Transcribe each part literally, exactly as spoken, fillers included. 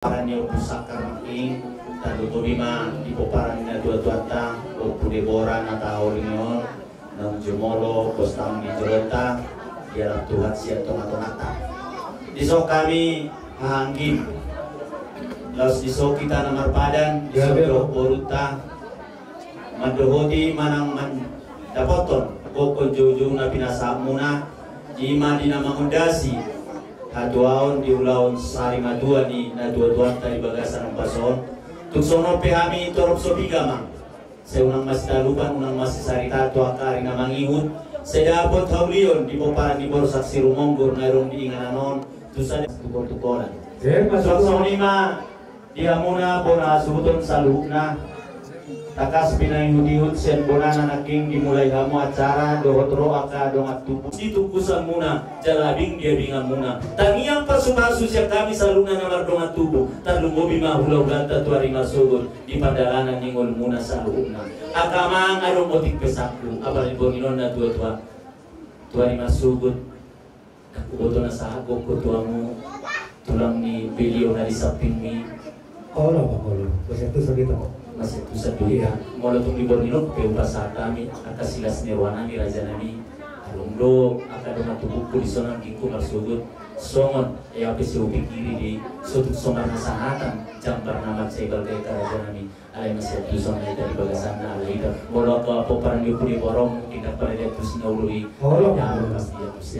Pomparan ni Ompu Sakar nangkin, tarlumobi ma di pomparan ni natuatuanta, Ompu Debora na tahaholongi on, naung jumolo bostang di jolonta, dialap Tuhan sian tongatonganta. Dison hami haha anggim, laos dison hita na marpadan, dison dohot borunta, mandohoti manang mandapothon gokhon joujou na pinasahatmuna, i ma di na mangondasi hatuaon di ulaon sari matua ni natuatuanta di bagasan ombas on. Tung songon on pe hami torop so piga ma, sai unang masitalupan, unang masisarita tu angka ari na mangihut, sai dapot haulion di pomparan ni Borsak Sirumonggur na adong di inganan on, tu sada tukortukoran. Suang songon i ma di hamuna bona hasuhuton saluhutna. Tangkas pinaihutihut sian bonana nangkin dimulai hamu acara dohot ro angka dongan tubu. Di tungkusanmuna jala abing di abinganmuna, tangiang pasupasu sian hami saluhutna na mardongan tubu, tarlumobi ma hulahulanta tu ari marsogot di pardalanan ni ngolumuna saluhutna. Angka amang, adong otik pesanku, apala di borngin on natuatua, tu ari marsogot. Ndang huboto na sahat gokhon tu hamu, tulang ni beliau na di sampingmi. Olo, Pak, olo. Masiantusan do hita, Pak. Masiantusan do hita. Iya. Molo tung di borngin on pe hupasahat hami angka silas ni rohanami, rajanami. Adong do angka dongan tubungku dison anggingku marsogot. Songon, ia pe sai hupingkiri do i, so tung so marnasahatan jambar na mansai balga hita, rajanami. Alai masiantusan ma hita di bagasanna, alai hita molo angka pomparan ni Ompu Debora on mungkin ndang pernah diantusi na olo i. Olo. Ya, pasti diantusi.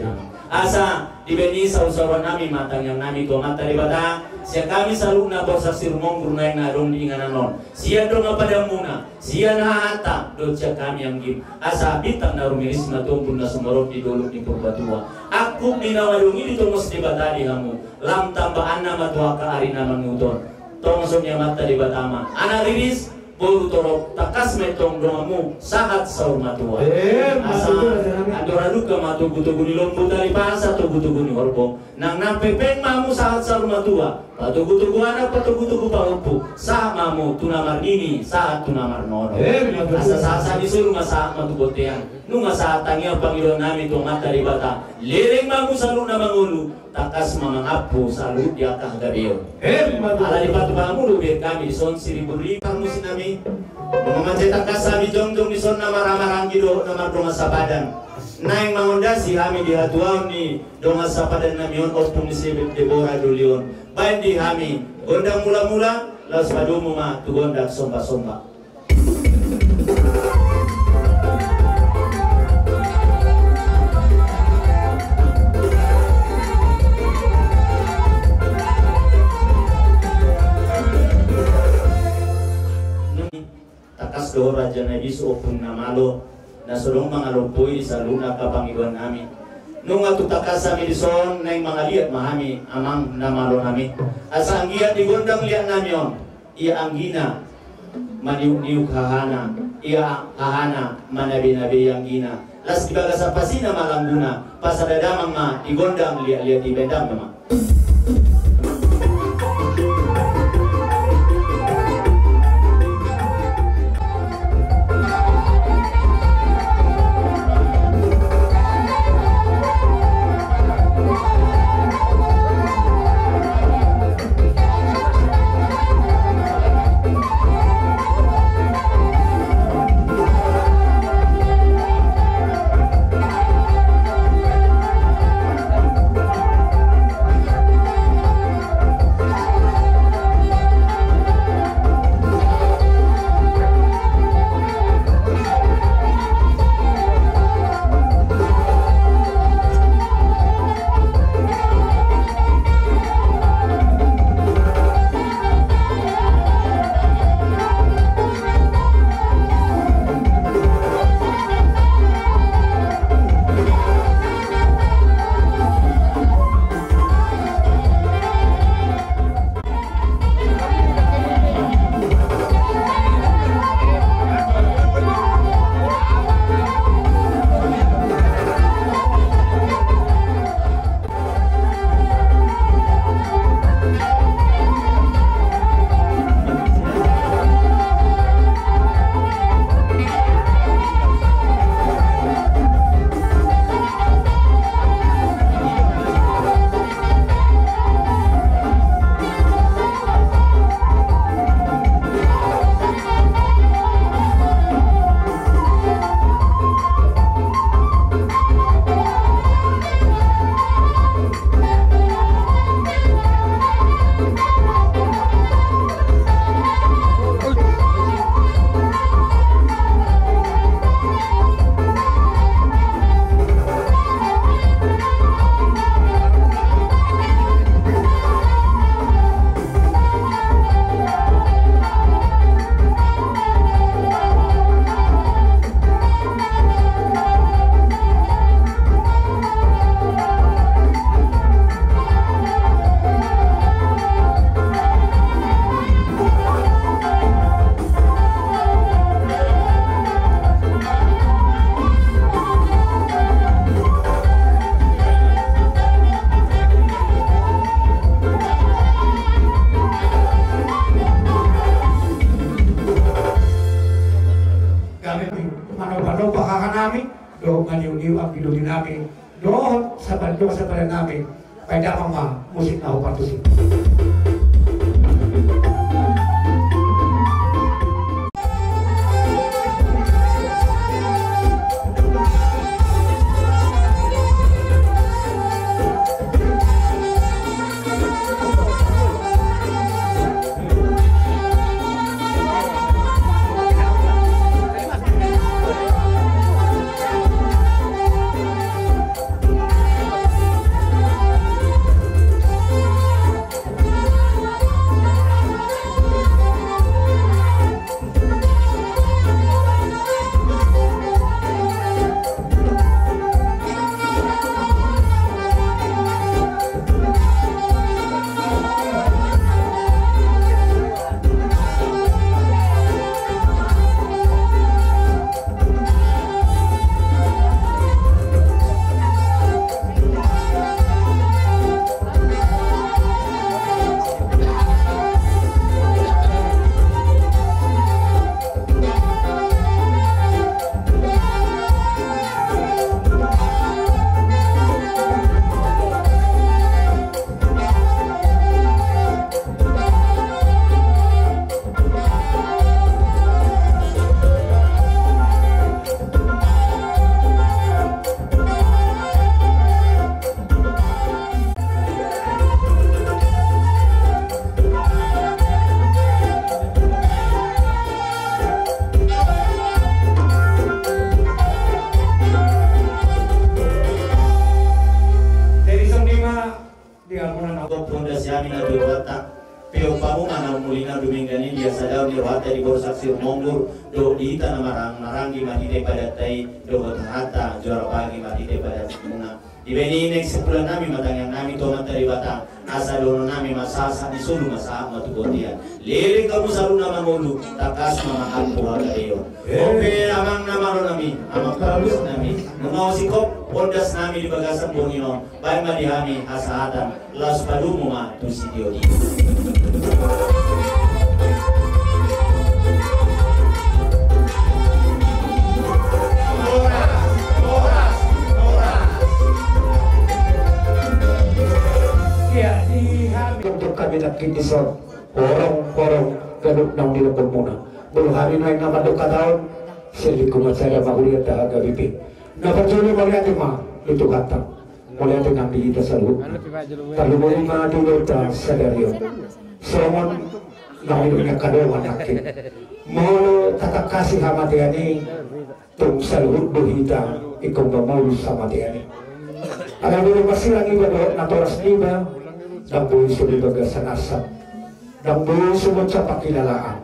Asa dibaen i saursaurannami ma tangiangnami tu Amanta Debata, sian hami saluhutna Borsak Sirumonggur naeng na adong di inganan on, sian dongan padanmuna, sian hahanta dohot sian hami anggim, asa bintang na rumiris ma tu ombun na sumorop di dolok ni Purbatua. Angkup ni na adong i ditongos Debata di hamu, lam tambaanna ma tu angka ari na mangihut on. Tongoson ni Amanta Debata ma anak riris, boru torop, tangkas ma i tong donganmu sahat saur matua. Eh, asa andor aduk ma togutogu ni lombu, tali pasa togutogu ni horbo. Nang nang pepeng ma hamu sahat saur matua. Patogutogu anak, patogutogu pahompu. Sahat ma hamu tu na marnini, sahat tu na marnono. Eh, asa sahat sahat ni solu ma sahat ma tu bontean. Nunga sahat tangiang pangidoannami tu Amanta Debata. Leleng ma hamu saluhutna mangolu. Tangkas ma mangampu saluhut di angka hagabeon. Ala dipatupa hamu do be hami dison siriburri parmusinami. Nunga mansai tangkas hami jongjong dison na marhahamaranggi dohot na mardongan sapadan. Naeng mangondasi hami di hatuaon ni dongan sapadannami on, Ompung ni si Debora doli on. Baen di hami gondang mulamula, laos padomu ma tu gondang sombasomba. Tangkas do raja na bisu, ompung na malo, na so adong mangalompoi di saluhutna angka pangidoannami. Nunga tung tangkas hami dison, naeng mangaliat ma hami amang na malonami. Asa anggiat di gondang liatnami on, ia anggina maniukniuk hahana, ia hahana manabenabei anggina. Las di bagasan pasina ma langguna, pasada damang ma di gondang liatliat i, baen damang ma. Doli nami dohot sapal dohot sapal nami. Baen damang ma musik na hupartusi. Jadi songon i ma di hamuna na pondasi hami na tu rohanta. Pe umpamuna na umulina dumenggan i, dia sadaon ni rohanta di boru saksi rumonggur dohot di hita na marang-, maranggi marhite padatta i dohot hata juara pagi marhite padatta muna. Dibaen i naeng simpulan nami ma tangiang nami tu Amanta Debata, asa dohonon nami ma sahat-sahat ni solu ma sahat ma tu bontean. Leleng hamu saluhutna mangolu, tangkas ma mangampu hagabeon. Ope amang na malo nami, amang parhobas nami, nunga singkop pondas nami di bagasan borngin on, baen ma di hami hasahatan, laos padomu ma tu sitio i. Ia di hami. Untuk hami nangkin dison, horong-horong ganup naung dilehonmuna. Molo hami nuaeng na mandok hata on, selingkuh ma sada ma huria tahaga bibi. Na parjolo mauliate ma di Tuhanta. Mauliate nang di hita saluhutna. Tarlumobi ma di Debata sadari on. Songon na nidok ni angka dongan nangkin. Molo tatangkasi hamatean i, tung saluhut do hita ingkon mamolus hamatean i. Alai molo marsirang iba dohot natoras niba, ndang boi so di bagasan arsak, ndang boi so masa pangkilalaan.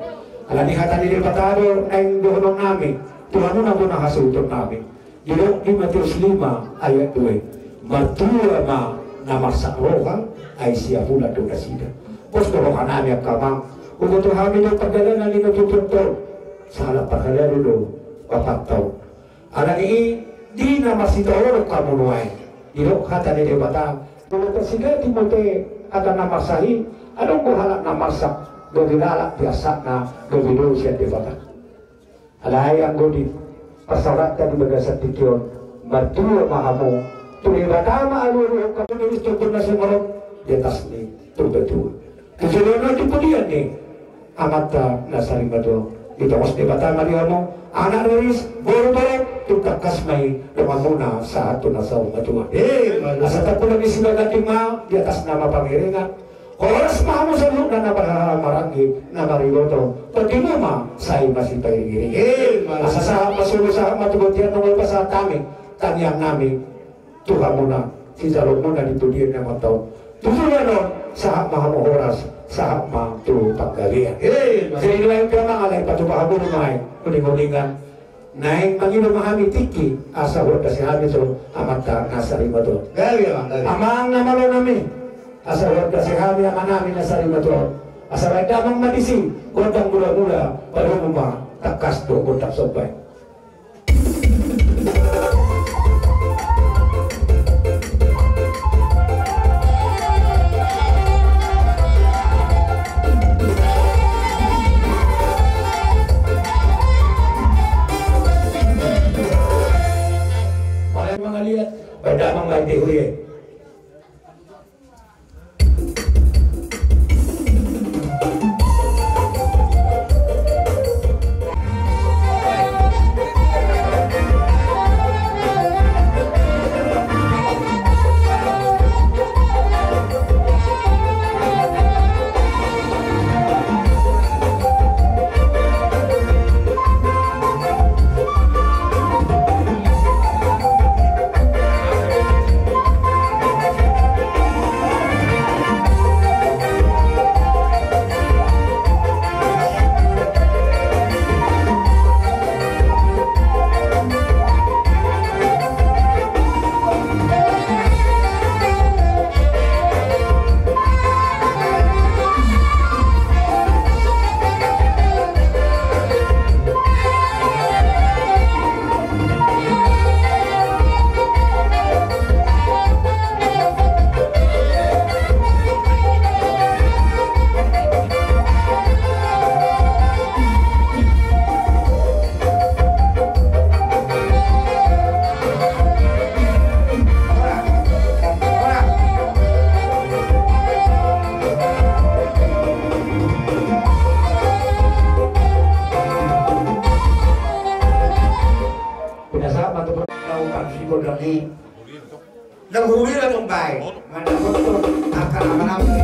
Alani hata ni Debata do naeng dohonon nami tu hamuna bona hasuhuton nami. Didok di Mateus lima ayat dua i, martua ma na marsak roha, ai sia hulan do nasida. Pos do roha nami angka amang, huboto hami do pardalanan ni na tutu on, sahalak parhalado do bapanta on. Alani i, di na marsitaonon hamu nuaeng, didok hata ni Debata. Molo tarsigati muse hata na marsak i, adong do halak na marsak, gabe lalap di arsakna, gabe dao sian Debata. Alai anggo di parsaoranta di bagasan tingki on, martua ma hamu tu Debata ma alualuhon hamu, di atas ni Purbatua. Tu joloan on tu pudian ni Amanta na sarimatua on, ditongos Debata ma di hamu anak riris, boru, boru, tung tangkas ma i donganmuna sahat tu na saur matua. Asa tampulan ni sibaganding ma, di atasna ma pangiringan. Horas ma hamu saluhutna na marhaha maranggi, na mariboto, tondimu ma sai masipairingiring. Asa sahat ma solu, sahat ma tu bontean, nunga hupasahat hami tangiang nami tu hamuna, sijaloonmuna di pudian ni Amanta on. Tu joloan on, sahat ma hamu horas, sahat ma tu panggabean. Jadi nuaeng pe amang, alai patupa hamu nuaeng uninguningan. Naeng mangido ma hami tingki, asa huandasi hami tu Amanta na sarimatua on. Amang na malo nami, asa huandasi hami Ama nami na sarimatua on. Asa baen damang ma disi gondang mulamula, padomu ma tangkas dohot gondang somba i. Eh, huria. Pinasahat ma tu pernah upan si godang i. Nang hurira tumbai. Mana betul akan aman-aman.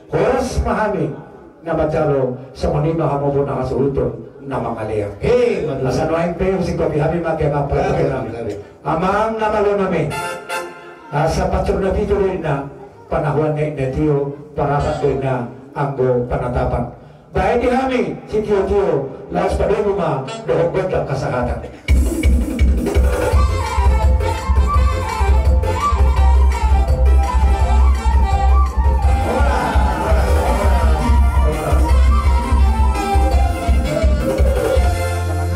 Horas ma hami na manjalo, songon i ma hamu na hasuhuton na mangalean. He, asa nuaeng pe singkopi hami ma, gabe ma pangkataion nami. Amang na malo nami. Asa pansur na pitu do inna, panahuan na inna tio, parapat do inna anggo panatapan. Baen di hami sitiotio, laos padomu ma dohot gondang hasahatan.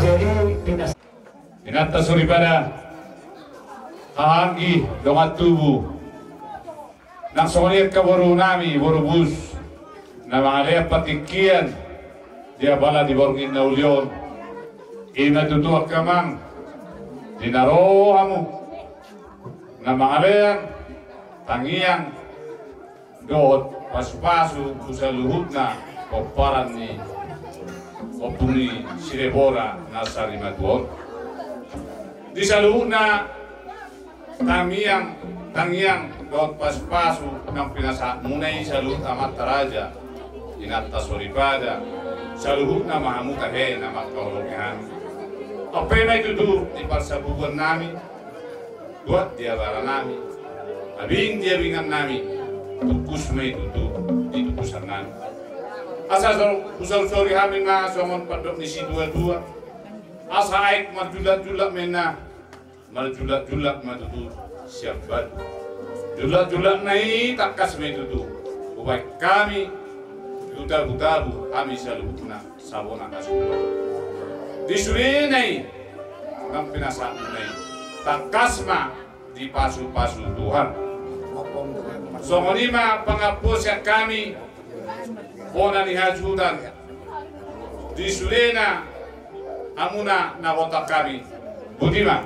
Jadi pinas- Inanta soripada, haha anggi dongan tubu, nang songon i angka boru nami, boru Bus, na mangalean patingkian di apala di borngin na uli on. I ma tutu angka amang, di na ro hamu na mangalean tangiang dohot pasupasu tu saluhutna pomparan ni Ompu ni Sirebora na sarimatua on. Di saluhutna tangiang, tangiang dohot pasupasu nang pinasahatmuna i saluhut amanta raja, inanta soripada, saluhutna ma hamu tahe na mangkaholongi hami. On pe ma i tutu di parsabubuan nami, buat di abara nami, abing di abingan nami, tungkus ma i tutu di tungkusan nami. Asa so-, husorsori hami ma songon pandok ni situatua, asa aek marjulak-julak ma inna, marjulak-julak ma tutu sian batu. Julak-julakna i tangkas ma i tutu hubaen hami tu tabu-tabu hami saluhutna. Sabona kasumba. Di sudena i, nang pinasahatmuna i, tangkas ma Dipasu-pasu Tuhan. Songon i ma pangampu sian hami bona ni hasuhuton di sudena hamuna na huboto hami. Boti ma.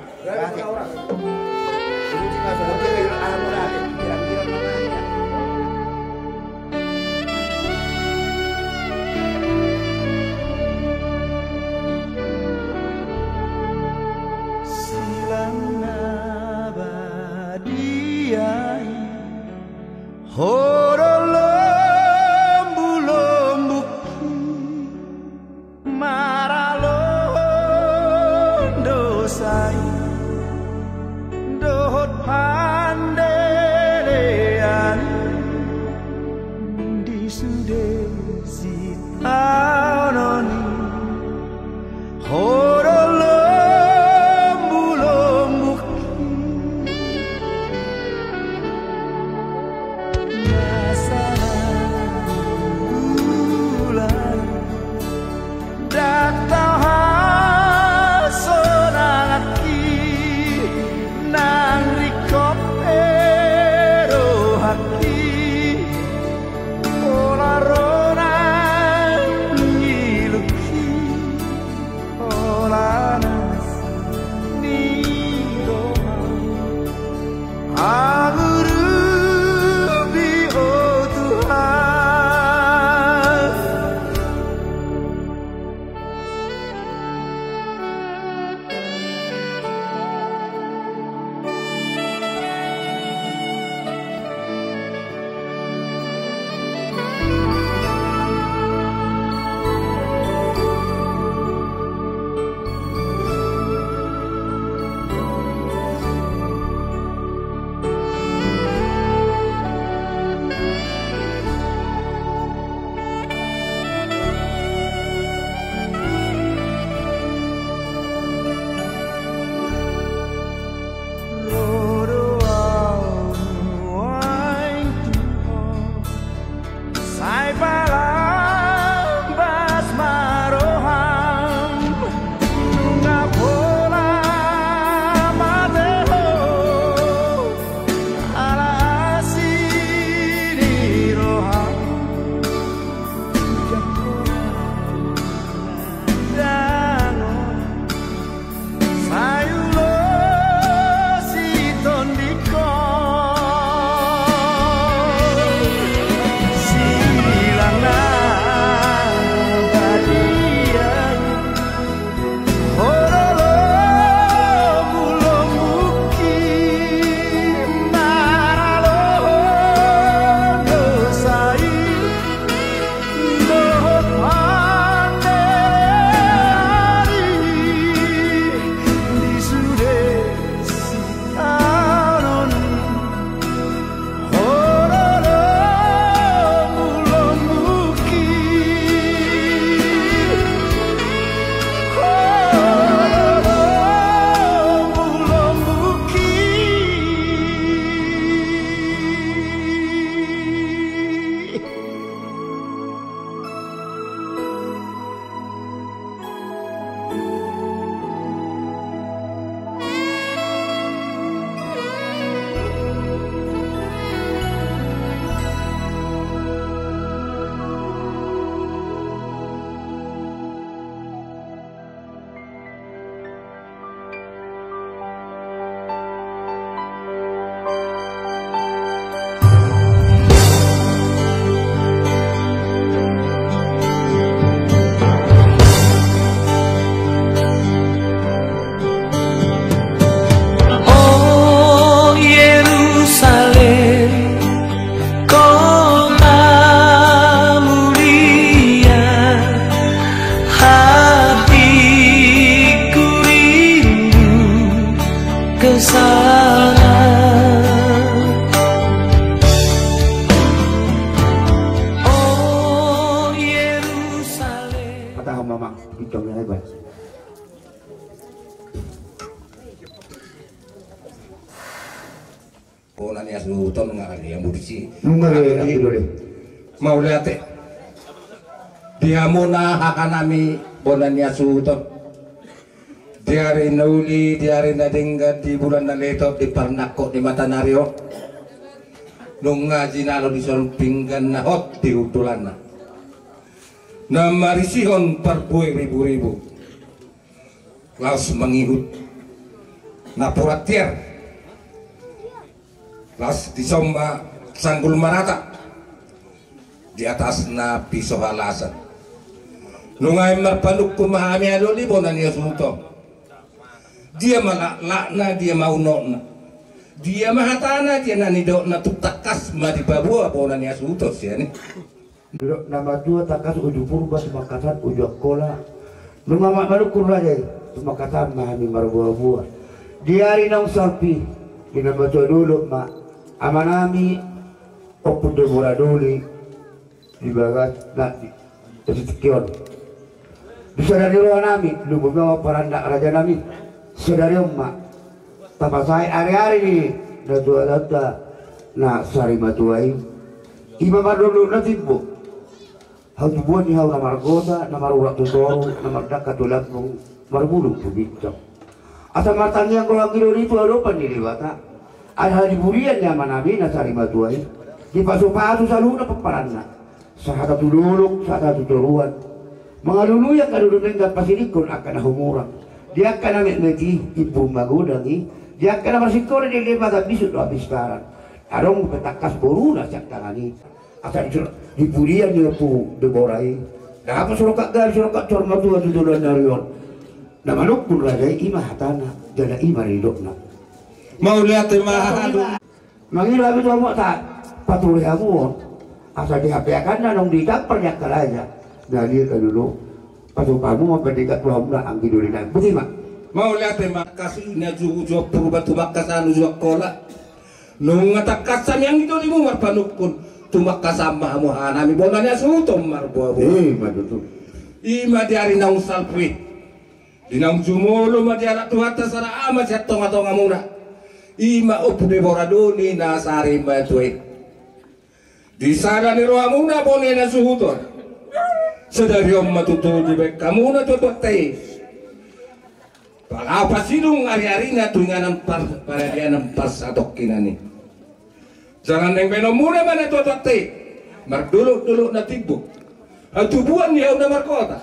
Silang na badia i, ho do lombu-lombungki, maralohon dosa i dohot pandelean di sude sitaonon i, ho do lombu-lombungki. Masa na ulang, ndang tau hasonanganki, nang ringkot pe rohangki, pola ro nang ngilungki, holan asi ni roham. Angurupi, o Tuhan. Ro do au nuaeng tu ho, sai palambas ma roham, nunga pola mate ho, ala asi ni roham. Ndang on, sai ulos i tondingkon. Silang na badia i, ho do lombu-lombungki, maralohon dosa i dohot pandelean i, di sude sitaonon i, ho do lombu-lombungki, ho do lombu-lombungki. O Yerusalem, kota mulia, hatiku rindu ke sana. O Yerusalem. Patahon ma, Amang, pintu ni Rebas. Bona ni hasuhuton nga ari yang budisi. Nunga ro, Amang, dole. Mauliate. Di hamuna hahanami bona ni hasuhuton. Di ari na uli, di ari na denggan, di bulan na letot, di parnangkok ni matanari on, nunga jinalo dison pinggan na hot di hundulanna, na marisihon parbue ribu-ribu, laos mangihut napuran tiar. Laos dison ma sanggul marata di atasna piso halasan. Nunga i marpanungkun ma hami, adoli, bona ni hasuhuton. Dia ma laklakna, dia ma unokna, dia ma hatana, dia na nidokna, tung tangkas ma dipaboa bona ni hasuhuton sian i. Didok na matua, tangkas uju Purba, tumangkasan uju Angkola. Nunga ma manungkun raja i, tumangkasan ma hami marboa-boa. Di ari naung salpu i, di na matua Dolok ma amanami Ompu Debora Doli di bagas na di, di tingki on. Di sada ni rohanami, lumobi ma parandak rajanami. Sadari on ma tapasahat ari-ari ni natuatuanta na sarimatua i. I ma mardolok na timbo, hatubuan ni hau na margota, na marurat tu toru, na mardangka tu lambung, marbulung tu ginjang. Asa martangiang roha anggi doli tu adopan ni Debata. Asa di pudian ni amanami na sarimatua i, dipasu-pasu saluhutna pomparanna, sahata tu dolok, sahata tu toruan, mangalului angka na dumenggan, pasidingkon angka na humurang. Di angka na metmet i, imbur magodang i. Di angka na marsingkola, di leleng ma tambisuk dohot pistaran. Adong pe tangkas boruna sian tangan i. Asa di, di pudian ni Ompu Debora i, dapot surongkap gabe, surongkap saur matua tu joloan ni ari on. Na manungkun raja i, i ma hatana jala i ma nidokna. Mauliate ma. Mangido hami tu hamu, asa pature hamu on, asa di hapeakanna naung ditampar ni angka raja na liat i, adoli, patupa hamu ma pandekat tu hamuna anggi doli nami. Boti ma. Mauliate ma. Tangkas i na uju Purba, tumangkasan uju Angkola. Nunga tangkas hami anggi dolimu marpanungkun, tumangkasan ma hamu hanami bona ni hasuhuton marboa-boa. Eh, ma tutu. I ma di ari naung salpu i, di naung jumolo ma dialap Tuhanta sada ama sian tonga-tongamuna. I ma Ompu Debora Doli na sarimatua i. Di sada ni rohamuna bona ni hasuhuton, sadari on ma tutu dibahen hamuna tuatuanta i, pala pasidung ari-arina tu inganan par-, paradianan parsatongkinan i. Jala naeng bahenonmuna ma na tuatuanta i, mardolok-dolok na timbo, hatubuan ni hau na margota,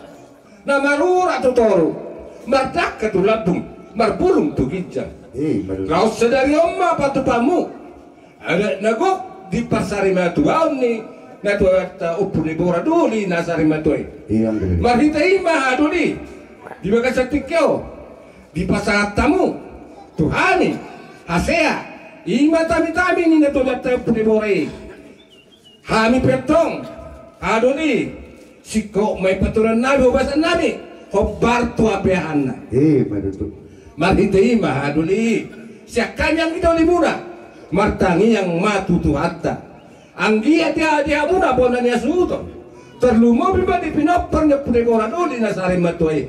na marurat tu toru, mardangka tu lambung, marbulung tu ginjang. Eh, ma tutu. Laos sadari on ma patupaonmu adat na gok di parsarimatuaon ni natuatuanta Ompu Debora Doli na sarimatua i. Iya, betul. Marhite i ma, adoli, di bagasan tingki on, dipasahat hamu tu hami hasea, i ma tami-tami ni natuatuanta Ompu Debora i. Hami pe antong, adoli, singkop ma i patureonnami, hobasannami, hombar tu hapeahanna. Eh, ma tutu. Marhite i ma, adoli, sian hami anggi dolimuna martangiang ma tu Tuhanta. Anggiat ia di hamuna bona ni hasuhuton, tarlumobi ma di pinompar ni Ompu Debora Doli na sarimatua i,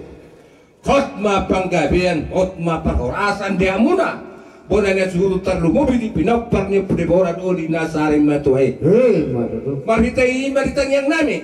hot ma panggabean, hot ma parhorasan di hamuna bona ni hasuhuton, tarlumobi di pinompar ni Ompu Debora Doli na sarimatua i. Eh, ma tutu. Marhite i ma di tangiangnami.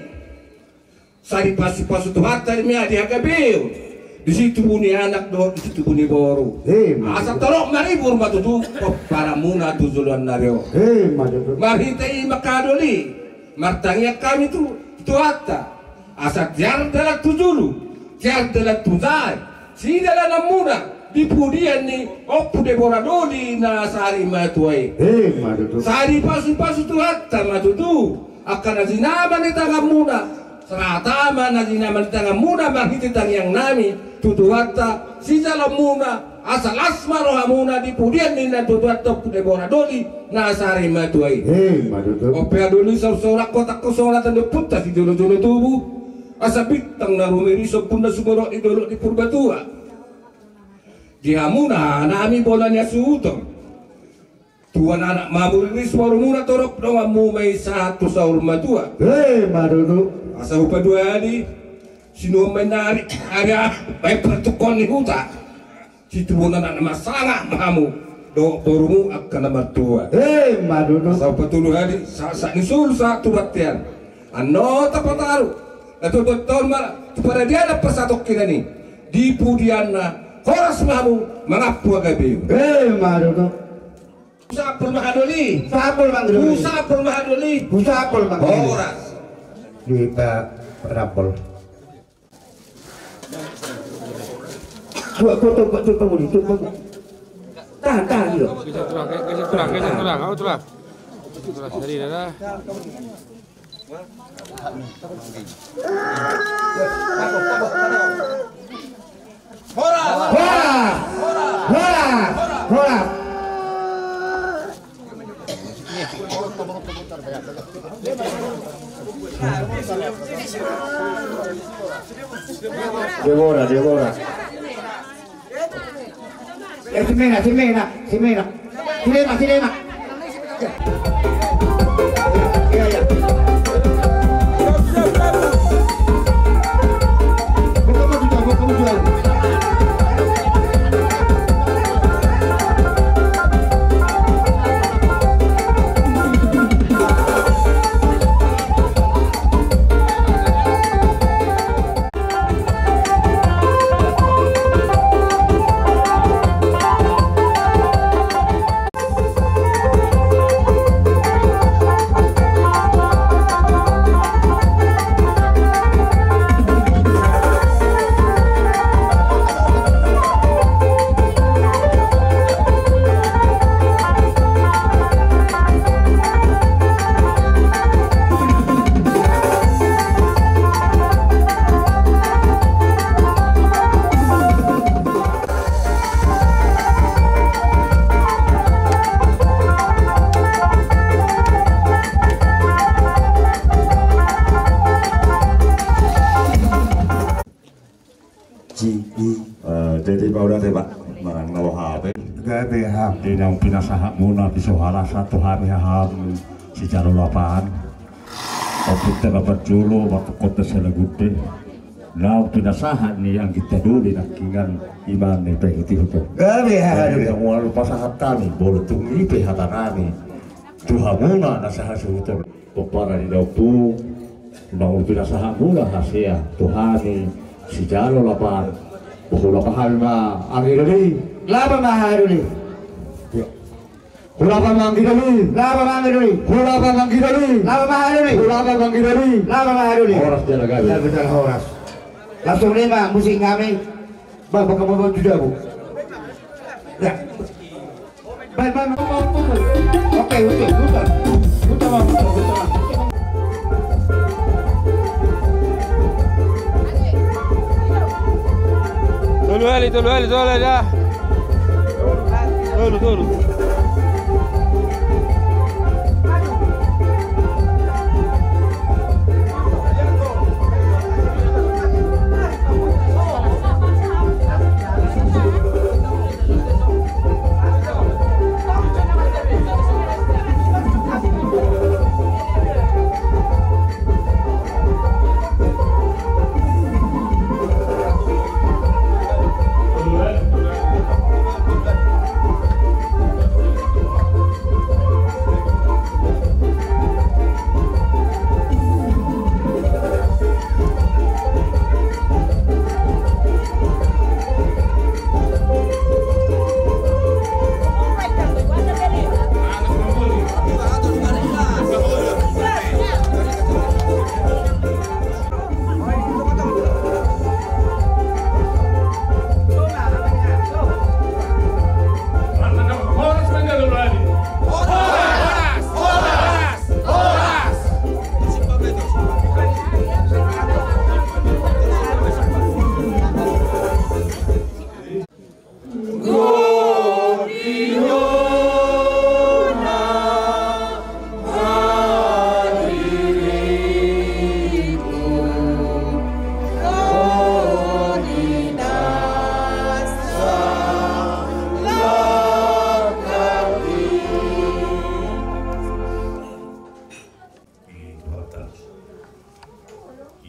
Sai dipasu-pasu Tuhanta ma di hagabeon, di situbu ni anak dohot di situbu ni boru. Eh, ma tutu. Asa torop maribur ma tutu pomparanmuna tu joloan ni ari on. Eh, ma tutu. Marhite i ma, adoli, martangiang hami tu Tuhanta, asa tiar dalan tu julu, tiar dalan tu jae sidalananmuna di pudian ni Ompu Debora Doli na sarimatua i. Eh, ma tutu. Sai dipasu-pasu Tuhanta ma tutu angka na jinama ni tanganmuna, serta ma na jinama ni tanganmuna marhite tangiangnami tu Tuhanta sijalanmuna, asa las ma rohamuna di pudian ni natuatuanta Ompu Debora Doli na sarimatua i. Eh, ma tutu. On pe, adoli, saur-saur angka hata, angka songon hata ni ompunta sijolo-jolo tubu, asa bintang na rumiris ombun na sumorop di dolok di Purbatua. Di hamuna hanami bona ni hasuhuton, tuan anak ma hamu riris, borumuna torop donganmu ma i sahat tu saur matua. Eh, ma tutu. Asa hupaduahali, sinuan ma i nari, ari, ah, bahen partungkoan ni huta, situbuon anak na marsangap ma hamu dohot borumu angka na martua. Eh, ma tutu. Asa hupatoluhali, sahat-sahat ni solu sahat tu bontean, annon tapataru natuatuanta on ma tu paradianan parsatongkinan i, di pudianna Horas ma hamu mangampu angka beo. Eh, ma dohot. Husapul ma hamu doli. Sapul ma hamu doli. Husapul ma hamu doli. Husapul ma hamu doli. Horas. Di pa-, parapol. Tuak, tuak, tuak, tuak, tuak, tuak, tuak. Tahan, tahan, gitu. Geser tulang, geser tulang, geser tulang, awas tulang. Tulang, tadi dah. Horas! Horas! Horas! Debora, Debora. Eh, si Mena, si Mena, si Mena. Si Mena, si Mena. Ya, ya. Jinggi, eh, jadi mauliate, Pak, manang na loha be. Gabe ham. Di naung pinasahatmuna piso halasa tu hami haham sijalo lapan. Ompung ta na parjolo, martungkot ta sialagundi. Naung pinasahat ni angginta doli nangkiningan, ima na paihutihut on. Gabe, ha. Gabe, ha. Molo pasahat hami, molo tung i pe hata nami tu hamuna na sahasuhuton. Pomparan ni na ompung, naung pinasahatmuna hasea tu hami sijalo lapan. Bohula pa hami ma anggi doli. Lapa ma haha doli. Ya. Hulapa ma anggi doli. Lapa ma anggi doli. Hulapa ma anggi doli. Lapa ma haha doli. Hulapa ma anggi doli. Lapa ma haha doli. Horas jala gabe. Jala gabe, jala horas. Langsung lima musik kami. Bang, bang, bang, bang, sudah, Bu. Ya. Bang, bang, bang, bang, bang. Oke, oke, putar. Putar, Bang, putar, putar, Bang. Tolu hali, tolu hali, tolu hali, dah. Tolu, tolu.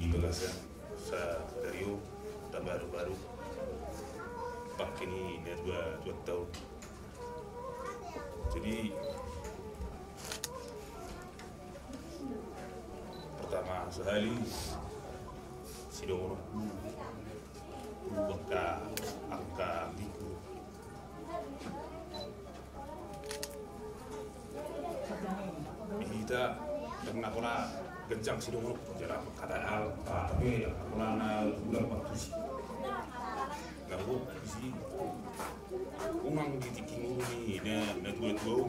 Di bagasan sadari on, tambaru-baru, pangke ni na dua, dua taon. Jadi, pertama sahali, sidongan Angka, angka minggu. Hita, ndang na pola ganjang sidongan, jala kada al, tapi pola na ulang waktu si. Lalu si unang di tingki ngolu ni na, na tua-tua,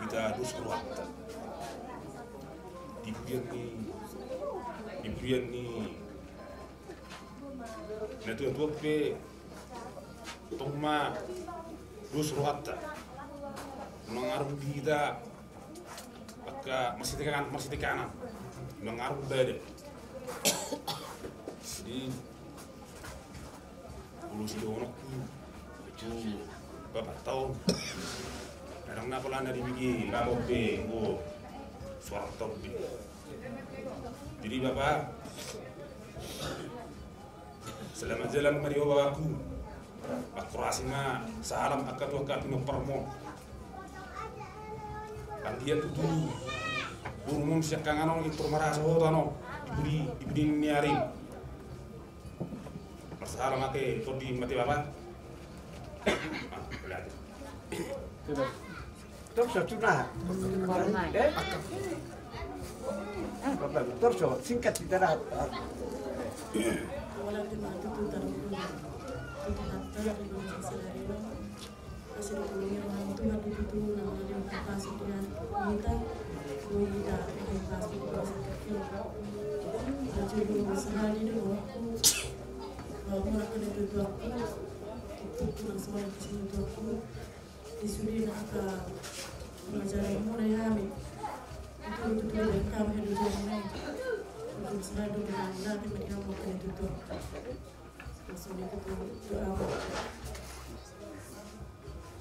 hita dos rohanta. Di burian ni, di burian ni na tua-tua pe tong ma dos rohanta. Unang arung di hita angka marsitikanan, marsitikanan. Unang arung bada. Jadi, ulos ni donganku tu bapakta on. Ndang na pola na dibege laho pe, o, suara tau pe. Jadi, Bapak, selamat jalan ma di ho, bapakku. Akurasi ma salam angka tu angka pinomparmu. Anggiat tutu borumon siangkangan on intor marasa ho tano di budi, di budi ni ari. Marsalam ate tondi ma ate, Bapak. Torso, sudah. Eh? Torso, singkat kita dah. Wala te ma tutu tarlumobi tu Tuhanta di bagasan sadari on. Asi dohot holong ni roha ni Tuhan do tutu na mangalehon hahipason di hita, boi hita marhahipason di bagasan tingki on. Jadi sahali do rohangku, rohangku na angka natuatuangku, tingkingku na songon i di si natuatuangku. Di sude na angka pangajari muna di hami. Itu tutu di hami haduan i. Untuk selalu dengan nanti bagi hami waktu itu tuh. Langsung itu tuh doa.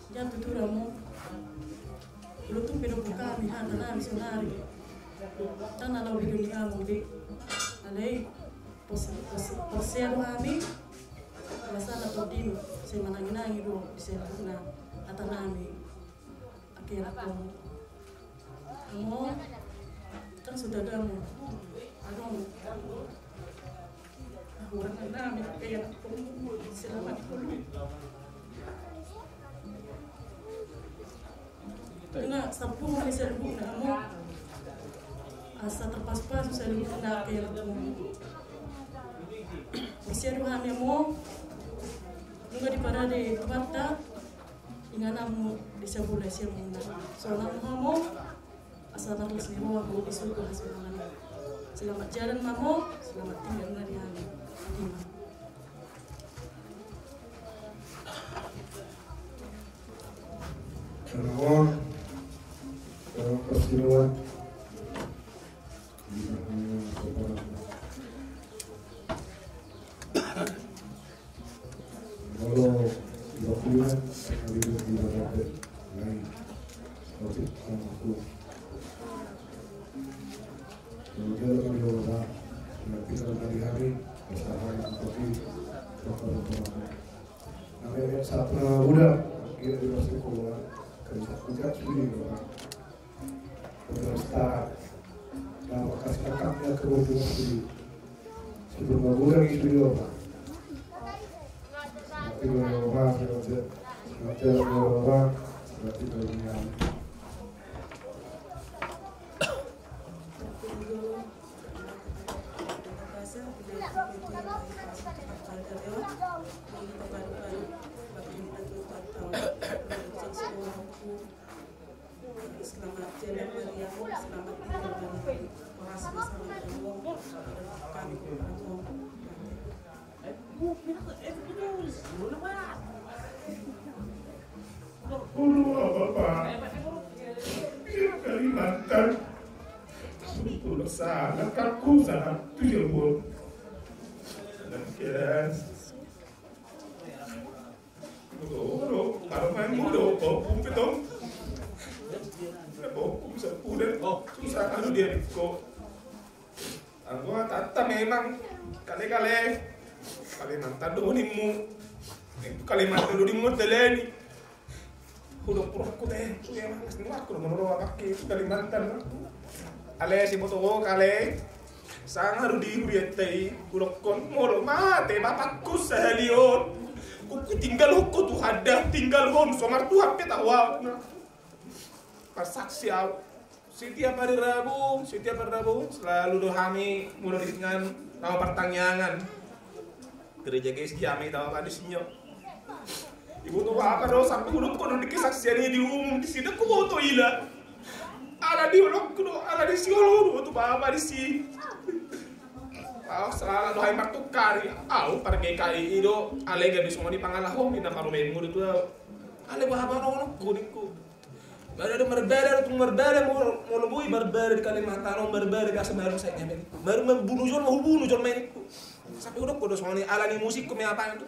Jangan tutu ramu. Lu tuh pido buka mi hata nami sonari. Tanah lau bidun di among di. Alai. Pos-, pos-, porsea do hami, rasana tondimi, sai manangi-nangi do di saluhutna hata nami, angka anakkon. Amo, kan sudah gamu, adong, ah, urang nami, angka anakkon, selamat dulu. Nunga sampung ni saluhutna amo. Asa tarpasupasu saluhutna angka anakkon. Porsea do hami amo. Nunga diparade Tuhanta ingananmu di sabula siamunna. Sonang amo. Asa marlas ni roha di surgo hasonangan. Selamat jalan ma amo. Selamat tinggal ma di hami. Terima. Salam, salam persinuan. Molo dua puluhan, sama di dua puluhan lain. Oke, sama aku. Kalau dia lebih dewasa, ya, kita lebih hari, kesalahan seperti apa-apa. Namanya satu udah, dia di masa sekolah, kerja, kerja sendiri, Pak. Pemerintah, nah, kasih kakaknya ke rumah sendiri. Sebelum magulang itu dia, Pak. Tapi kalau rumah, saya kerja, nanti kalau rumah, nanti kalau rumah. Selamat jalan Maria, selamat tinggal Maria. Horas bersama Tuhan. Kami berdoa. Guru apa, Pak? Di Kalimantan. Sepuluh sana, kaku sana, tujuh puluh. Anak keras. Mudo, mudo, kalau main mudo, kau pun petong. Kau pun sepuluh, susah kalau dia kau. Anggo tata memang kale-kale Kalimantan do unimmu. Kalimantan do unimmu teleni. Hudok purokku te, memang asli aku do menurut pakai Kalimantan. Ale si boto kale. Sanga do di hurianta i hudokkon, molo mate bapakku sahali on, hutinggalhon ho Tuhan da, tinggalhon, so martuhan pe tahu au. Marsaksi au. Setiap hari Rabu, setiap hari Rabu selalu do hami molo di ringan laho partangiangan. Gereja G S G hami tahu apa di sini. Ibu tu bapa do sampe hudokkon di kesaksian i di umum di sini, huboto ila. Ala di holongku do, ala di si holong do tu bapa di si. Au sala do hami martukari. Au par G K I do, alai gabe songon i pangalahomi na parumaenmu do tu au. Alai bapa do holongku ningku. Marbada, marbada, tung marbada, molo, molo boi marbada di Kalimantan on, marbada biasa marung sai nyamen. Marung mambunu jolma, hubunu jolma i ningku. Sampe hudokkon do songon i, ala ni musikku me apa itu.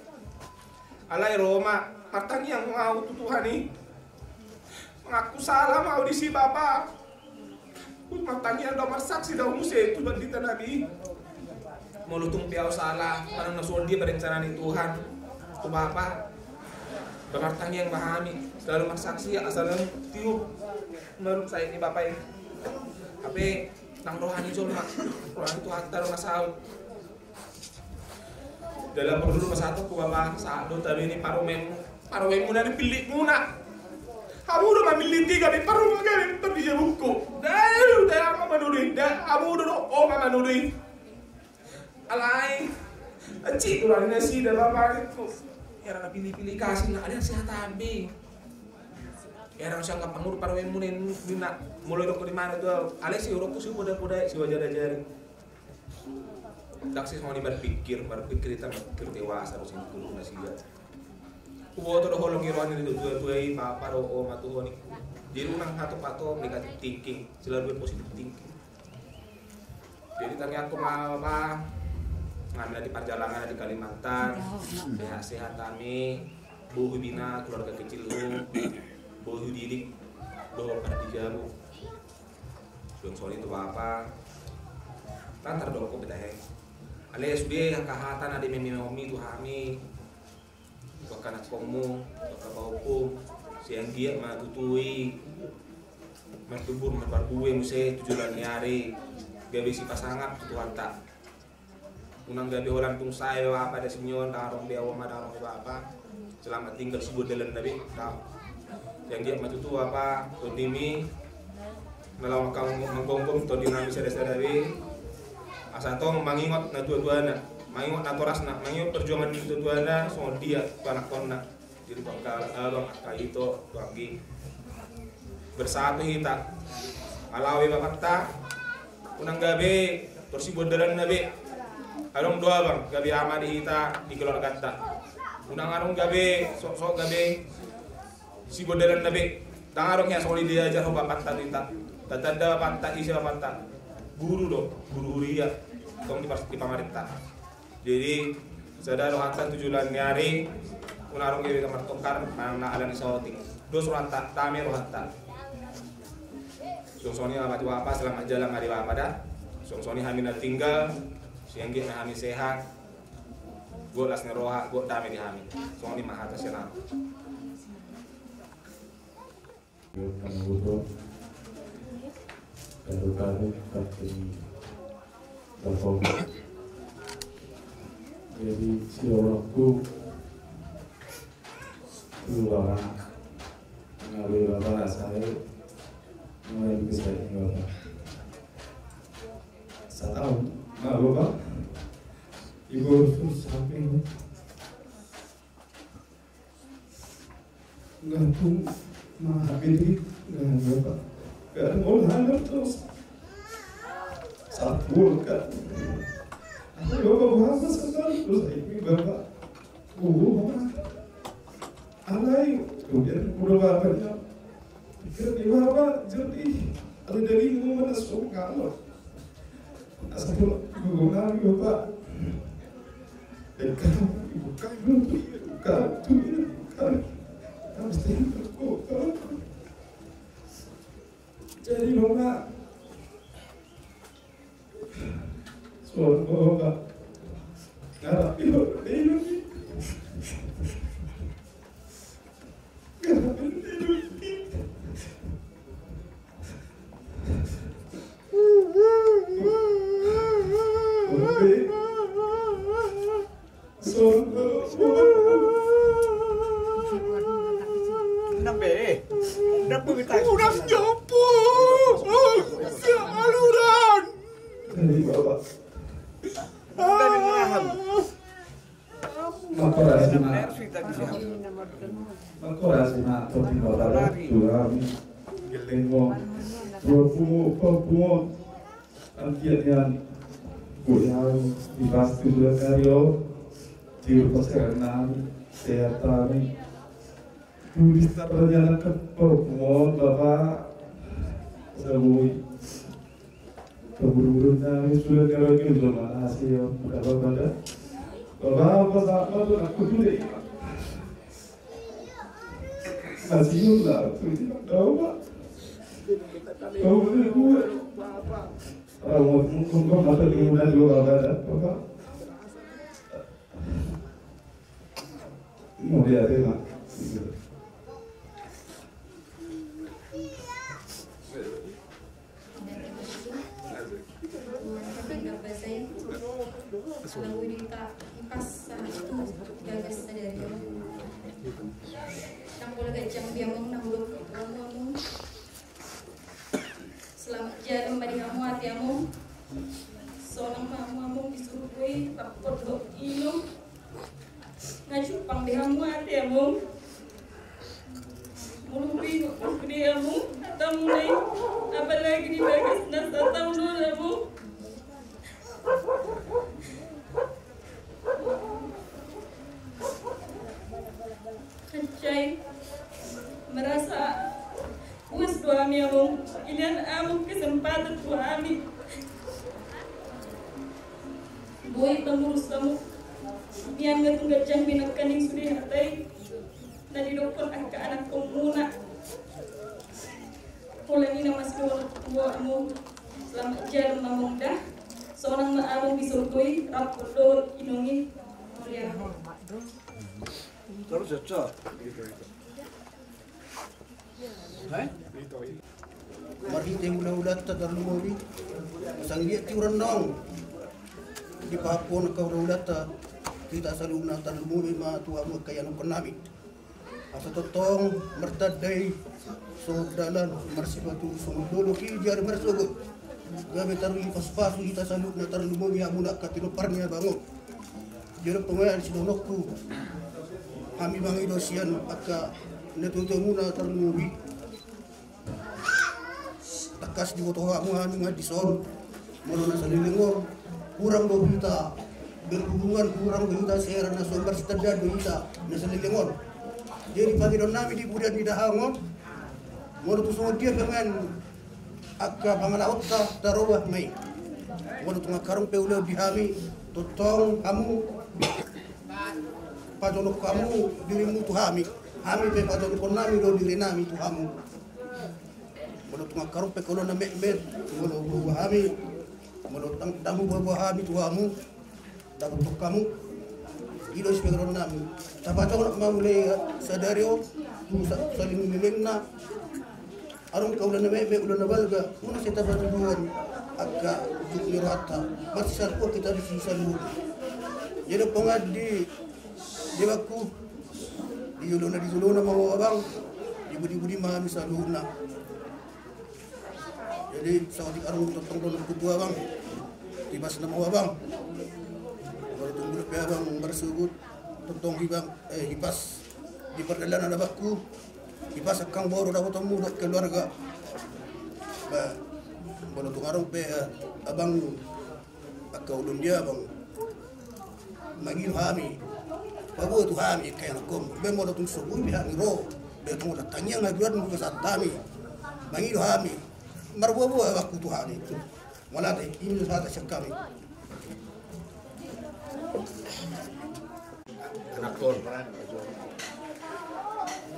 Alai ro ma, martangiang ma au tu Tuhan i. Mangaku sala ma au di si bapa. Martangiang do, marsaksi do muse tu pandita nami. Molo tung pe au sala, manang na songon dia perencanaan ni Tuhan tu bapa. Martangiang ma hami, selalu marsaksi, asa na tiup marung sai ni bapa i. Hape nang roha ni jolma, roha ni Tuhanta do na saut. Dalam perlu rumah satu ku bapa, saat do tabi ni parumaenmu. Parumaenmu na ni pillikmuna. Hamu do mamillit i gabe parumaen gabe pardijabungku. Dae, dae, ama manudui, da, hamu do do, o ma manudui. Alai, aci do lani nasida bapa ningku. Hera na pilih-pilih kasih na ada sehat abi. Hera na sianggap pangur parumaenmu nen, nina, mulai dok di mana tu, alai si urokku si poda-poda, si wajar-wajar. Ndang sisongon i marpikir, marpikir hita marpikir dewasa do singkul nasida. Huboto do holong ni roha ni tua-tua i, bapa do, o ma tu ho ningku. Jadi unang hatop-hatop negative thinking, selalu positive thinking. Jadi tangiangku ma bapa, ngana di parjalangan di Kalimantan, sehat-sehat hami, bohi bina keluarga kecilmu, bohi didik dohot pardijabu. Suang songon i tu bapa. Tantar do ko beta he. Alai sude angka hata na di meme omi tu hami. Tu angka anakkonmu, tu angka pahompum. Sai anggiat ma tutu i martubur marbarbue muse tu joloan ni ari. Gabe sipasangap tu Tuhanta. Unang gabe holan tung sae bapa da sinion, dang adong be au ma, dang adong be bapa. Selamat tinggal, siboan dalanna be. Dang. Sai anggiat ma tutu bapa tondimi na laho manggonggom tondi nami sada-sada be. Asa tong mangingot na tua-tuana, mangingot natorasna, mangingot perjuangan ni tua-tuana songon dia tu anakkonna. Jadi tu angka abang, angka ito, tu anggi. Bersatu hita. Ala be bapanta. Unang gabe tor siboan dalanna be. Adong do abang gabe ama di hita di keluarganta. Unang adong gabe sok-sok gabe siboan dalanna be. Dang adong ia songon i diajarhon bapanta tu hita. Tatanda bapanta, ise bapanta. Guru do, guru huria. Tong di pas-, di pamarenta. Jadi sada rohanta tu joloan ni ari, unang adong gabe martongkar manang na ala ni saotik. Dos rohanta, dame rohanta. Suang songon i ma tu bapa, selamat jalan ma di bapa da. Suang songon i hami na tinggal, sai anggiat ma hami sehat. Gok las ni roha, gok dame di hami. Songon i ma hata sian ahu. Jadi si orang tu dua orang ngalir apa saya mulai bisa ini apa setahun nggak lupa ibu samping. Gantung mahal ini, gantung apa? Gantung hal terus. Sabun kan. Aku lupa bahasa sekali terus ini bapak. Guru apa? Alai kemudian guru bapaknya. Jadi bapak jadi ada dari mana suka lo. Asal guru nami bapak. Jadi bapak, suara bapak ngarap ibu ini. Ngarap ibu ini. Udah nyampu saluran. Dari bawah. Dari raham. Mangkorasi ma. Mangkorasi ma topi ma pada tu hami. Geleng ma. Dua puluh, dua puluh. Anggiat nian. Boi hami dipasuk tu sude ari on. Tiur pasaran nami. Sehat hami. Tulis taranya nangkep pokok Bapak. Saboi. Pemurungan nami sudah karaoke zaman hasil. Apa pada Bapak, apa sama tu aku tu deh. Masih lah tu. Tahu, Pak? Tahu, Pak? Tahu, mungkin kau mata di mana dulu, Bapak? Bapak? Mau lihat ya, Pak? Ndang pola ganjang di hamu na hudok tu hamu, hamu. Selamat jadon ma di hamu ate among. Sonang ma hamu among di surgo i, rap dohot inong. Nga jumpang be hamu ate among. Molo huingot ho be among hatamuna i, apalagi di bagas na sataon do among. Hancai, merasa puas do hami among, inan among kesempatan tu hami. Boi pangurus hamu, nian nga tung ganjang be nangkaning sude hata i na didokkon angka anakkonmuna. Holan i na masidohot tu hamu, selamat jadon ma among da. Sonang ma among di surgo i, rap dohot inong i. Mauliate. Terus ya, Cok. Marhite hulahulanta tarlumobi, sanggiat tiuran naung dipahaphon angka hulahulanta, hita saluhutna tarlumobi ma tu hamu angka ianakkon nami. Asa tongtong martanda i songon dalan, marsipatu songon dolok i di ari marsogot. Gabe tarlumobi, pasupasu hita saluhutna tarlumobi hamuna angka pinompar ni abang on. Jadi pengayaan sidohononku, hami mangido sian angka natuatuamuna tarlumobi. Tangkas diboto hamu hami nga dison. Molo na saleleng on hurang do hita berhubungan, hurang do hita sera na so marsitandaan do hita na saleleng on. Jadi pangidoan nami di pudian ni dahahang on, molo tung songon dia pe ngan angka pangalahonta tarobah ma i. Molo tung angka adong pe ulaon di hami, tongtong hamu pajonokhon hamu dirimu tu hami, hami pe pajonokhon nami do dirinami tu hamu. Molo tung angka adong pe ulaon na metmet, molo boha hami, molo ndang, ndang boha hami tu hamu, dapothon hamu. I do sipangidoan nami. Tapajonok ma muse sadari on tu sa-, saleleng ni lelengna. Adong angka ulaon na metmet, ulaon na balga, unang sai tapatuduhon angka jut ni rohanta. Marsisaluhon hita disi saluhutna. Jadi pangadi di abangku, di jolona, di jolona ma ho abang, di budi-budi ma hami saluhutna. Jadi saotik adong tongtong dohononku tu abang, hipasna ma ho abang. Molo tung pe abang marsogot, tongtong hipas, eh, hipas di pardalanan abangku, hipas angka boru dapotonmu dohot keluarga. Ba, molo tung adong pe, eh, abang angka ulaon di abang, mangido hami, paboa tu hami angka ianakkon. Ba molo tung so boi be hami ro, ba tung tangiang haduan molo sahat hami, mangido hami, marboaboa abangku tu hami. Mauliate, i ma hata sian hami. Anakkon,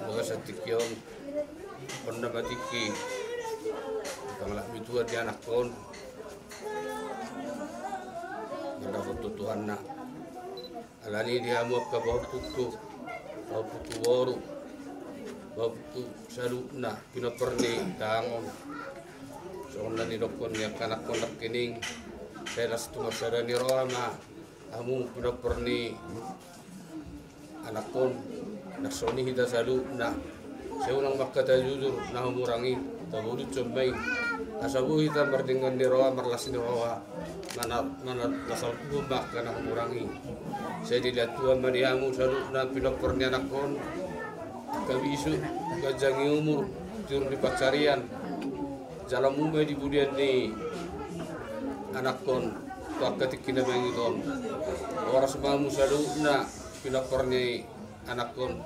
bagasan tingki on, on nama tingki pangalahon ni Tuhan di anakkon. Mandapothon Tuhanna. Alani i di hamu angka pahompu, pahompu boru, pahompu saluhutna, pinompar ni dahahang on. Songon na nidokkon ni angka anakkon nangkining, sai las tu marsada ni roha ma Hamu pinompar ni anakkon, na songon i hita saluhutna. Sai unang ma angka tajujur na humurang i, tabolus ma i. Asa boi hita mardenggan ni roha, marlas ni roha, mana, mana las ni roha ma angka na humurang i. Sai dilehon Tuhan ma di hamu saluhutna pinompar ni anakkon, angka bisuk, ganjang ni umur, tiur ni pansarian, jala muba di pudian ni anakkon tu angka tingki na mangihut on. Horas ma hamu saluhutna pinompar ni anakkon,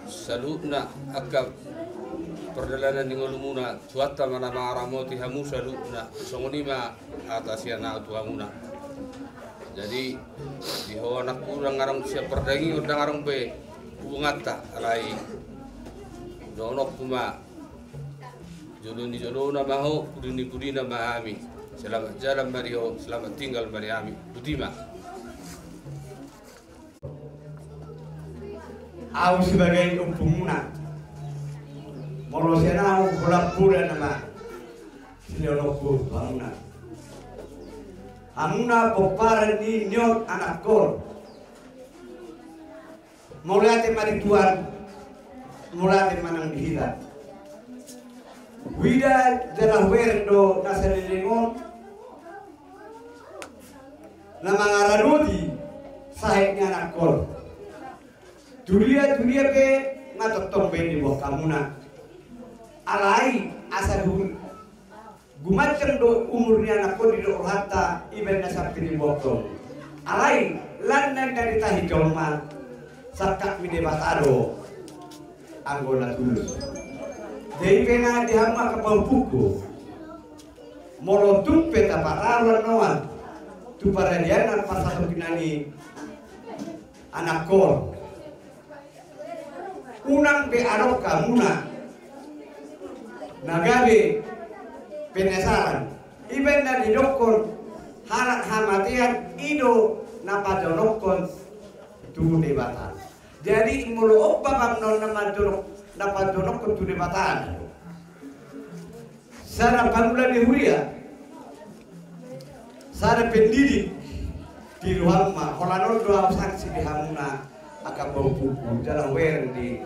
saluhutna angka pardalanan ni ngolumuna, Tuhanta ma na mangaramoti hamu saluhutna. Songon i ma hata sian ahu tu hamuna. Jadi di ho anakku, ndang adong sian pardagingon, ndang adong be hubunganta, alai dohononku ma, jolo ni jolona ma ho, pudi ni pudina ma hami. Selamat jalan ma di ho, selamat tinggal ma di hami. Boti ma. Ahu sebagai ompumuna, molo sian ahu holan poda nama silehononku hamuna. Hamuna pomparan ni nion anakkon, mauliate ma di Tuhan, mauliate ma nang di hita. Huida jala hubereng do na saleleng on na mangaradoti sahit ni anakkon. Tudia, tudia pe nga tongtong be diboan hamuna. Alai asa hu gumanjang do umur ni anakkon, didok rohanta, ibaen na sampe diboan. Alai lan na ditahi jolma, sangkap ni Debata do anggo na tulus. Jadi pe na di hamu angka pahompungku, molo tung pe tapataru annon tu paradianan parsatongkinan ni anakkon, unang be adong hamuna na gabe penasaran. Ibaen na didokkon, halak hamatean i do na pajonokkon tu Debata. Jadi molo on bapak non na manjonok, na pajonokkon tu Debata, sada pangula ni huria, sada pendidik, tiruan ma, holan on do ahu saksi di hamuna angka pahompungku jala hubereng di.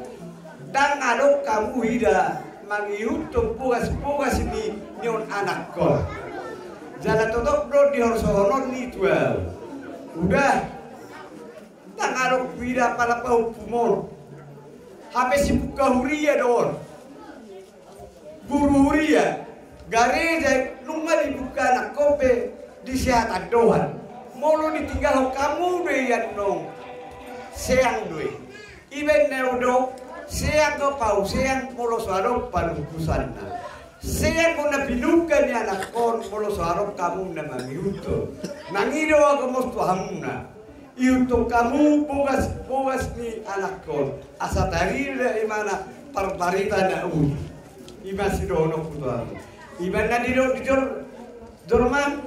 Ndang adong hamu huida mangihuthon bogasbogas ni nion anakkon. Jala totop do dihorsohonon ni tu ahu. Udah. Ndang adong huida pala pahompumon. Hape sipungka huria do on. Guru huria, gareja, nunga dipungka anakkon pe disehatan do on. Molo ditinggalhon hamu do i annon, seang do i. Ibaen na didok, seang do pahusean molo so adong panungkusanna. Seang do na pinungka ni anakkon molo so adong hamu na mangihuthon. Nang i do ahu mangihut tu hamuna. Ihuthon hamu bogasbogas ni anakkon, asa tarida imana parbarita na uli. I ma sidohononku tu hamu. Ibaen na didok di jol-, jolma,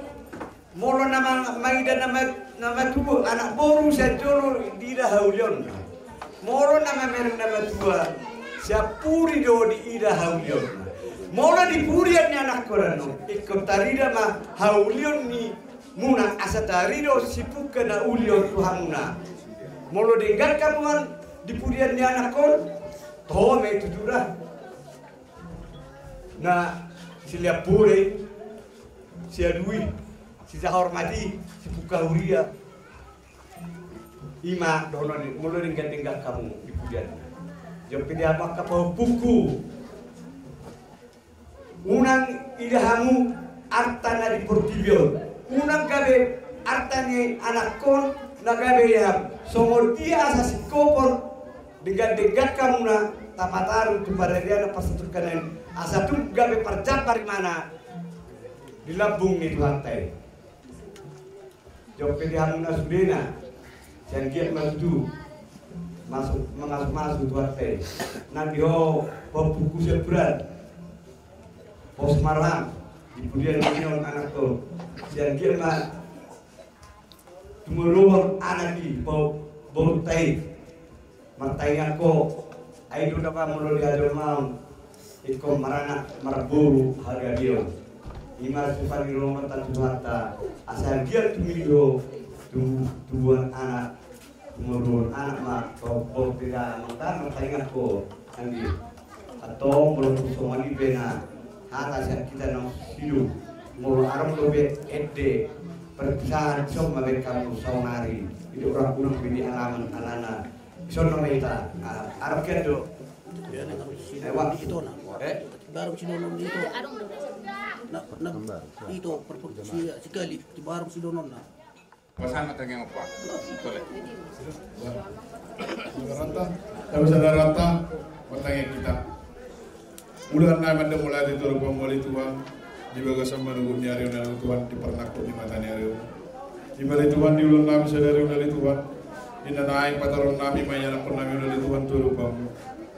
molo na ma-, maida na ma-, na matua, anak boru sian jolo diida haulionna. Molo na mamereng na matua, sian pudi do diida haulionna. Molo di pudian ni anakkon annon, ingkon tarida ma haulion ni muna asa tarida sipungka na uli on tu hamuna. Molo denggan hamu an di pudian ni anakkon, toho ma i tutu da. Na silean poda i, siadu i, sisahormat i, sipungka huria. I ma dohonon i, molo denggan-denggan hamu di pudian. Jompe di hamu angka pahompungku. Unang ida hamu arta na di portibi on. Unang gabe arta ni anakkon na gabe ia songon dia asa singkopor, denggan-denggan hamu na tapataru tu paradianan parsatongkinan, asa tung gabe parjambar imana di lambung ni Tuhanta i. Jompe di hamu na sudena, sian giat ma tutu, masuk, mangasumasu Tuhanta i. Nang di ho pahompungku sian Puran, pos marham, di pudian ni on anakkon, sian giat ma tumorong anak i, bo-, borunta i. Martangiang ho, ai do dapa molo di hajolmaon, ingkon maranak marboru hagabeon. I ma sipangidoonta tu Tuhanta, asa anggiat tumillo Tu tubuan anak, tumorun anak ma, tombol pira mangkana taingat ko, anggi. Atau molo tu songon i pe na hata sian hita na sidu, molo adong dope ende perpisahan, dison ma baen hamu saonari. Jadi urang-urang bini alaman alana. Dison nama hita, ah, adong kian do. Lewat. Ito na. Eh? Barung sidonon ito. Na, na, ito, perpuk si, sikali, di barung sidononna. Pasangan tanggung apa? Tole. Saudara ta, saudara ta, pertanyaan kita. Ulaon nami mandok mauliate tu Tuhan, ale Tuhan, di bagasan manogot ni ari on ale Tuhan, di parnangkok ni mata ni ari on. Di bale Tuhan, di ulaon nami sadari on ale Tuhan, di na naeng patarahon nami ma ianakhon nami on ale Tuhan tu adopanmu.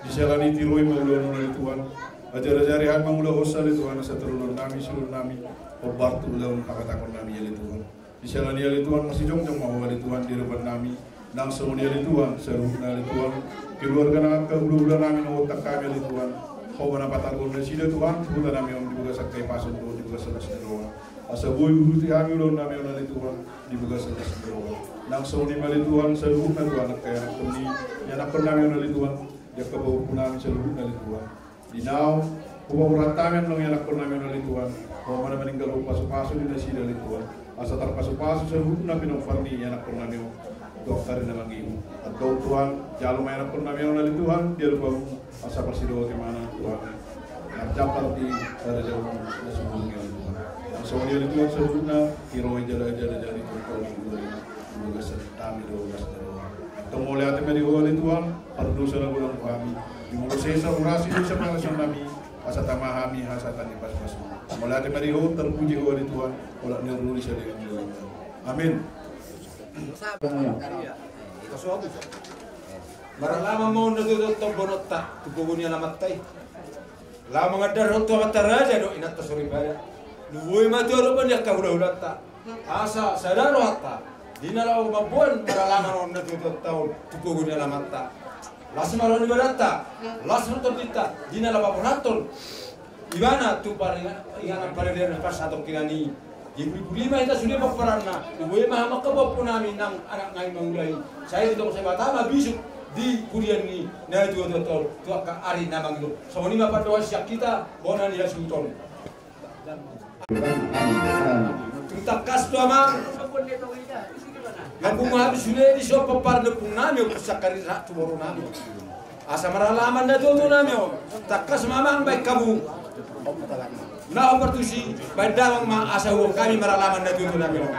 Di siala ni i tiroi ma ulaon on ale Tuhan. Ajar-ajari hami mangulahon ale Tuhan, asa tarlumobi nami, suruh nami, hombar tu ulaon habatahon nami ale Tuhan. Di siala ni i ale Tuhan, masijongjong ma Ho ale Tuhan di adopan nami. Nang songon i ale Tuhan, saluhutna ale Tuhan, keluarga nang angka hulahula nami na huontak hami ale Tuhan. Ho ma na pataruhon nasida Tuhan, tu huta nami on di bagasan hahipason dohot di bagasan las ni roha. Asa boi huuduti hami ulaon nami on ale Tuhan, di bagasan las ni roha. Nang songon i ma ale Tuhan, saluhutna Tuhan angka ianakhon ni, ianakhon nami on ale Tuhan, di angka pahompu nami saluhutna ale Tuhan. Di naung hupaborhat hami annon ianakhon nami on ale Tuhan, Ho ma na maninggalhon pasupasu di nasida ale Tuhan. Asa tarpasupasu saluhutna pinompar ni ianakhon nami on tu angka ari na mangihut. Antong Tuhan, jalo ma ianakhon nami on ale Tuhan di adopanmu, asa parsidohot ibana Tuhan marjambar di harajaonmu na sumurung i ale Tuhan. Nang songon i ale Tuhan, saluhutna tiroi jala-jala jari tu adopanmu di bagasan hami dohot las ni roha. Antong mauliate ma di Ho ale Tuhan, pardosa na godang tu hami. Di molo sesa hurasi dosa pangalaosion nami, asa tama hami hasahatan ni pasupasu. Mauliate ma di Ho, terpuji Ho ale Tuhan, olat ni ruli sadari on. Amin. Maralaman ma on na tuatua on bononta tu pogu ni alamatta i. Laho mangandarhon tu amanta raja dohot inanta soripada. Boi ma tu adopan ni angka hulahulanta. Asa sada rohanta, di na laho mamboan maralaman on na tuatua on tu pogu ni alamatta. Las ma roha ni badanta, las ma tondinta, di na laho paborhathon ibana tu paringan-, inganan paridian na parsatongkinan i. Dipuli-puli ma hita sude pomparanna, boi ma hamu angka pahompu nami nang anak nami mangula i. Sai ditongos Debata ma bisuk di pudian ni na tuatua on tu angka ari na mangihut. Songon i ma pandohan sian hita bona ni hasuhuton. Tung tangkas do amang. Ompung hami sude dison pomparan ni ompung nami, Ompung Sakaria tu boru nami. Asa maralaman na tuatua nami on. Tangkas ma amang baen hamu. Na hombar tusi, baen damang ma asa huboan hami maralaman na tuatua nami on.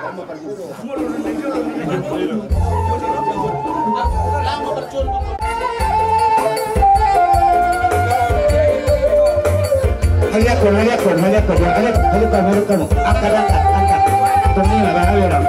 Haliakon, haliakon, haliakon, haliakon, haliakon. Angkat, angkat, angkat. Tong i ma, bang, ayo, bang.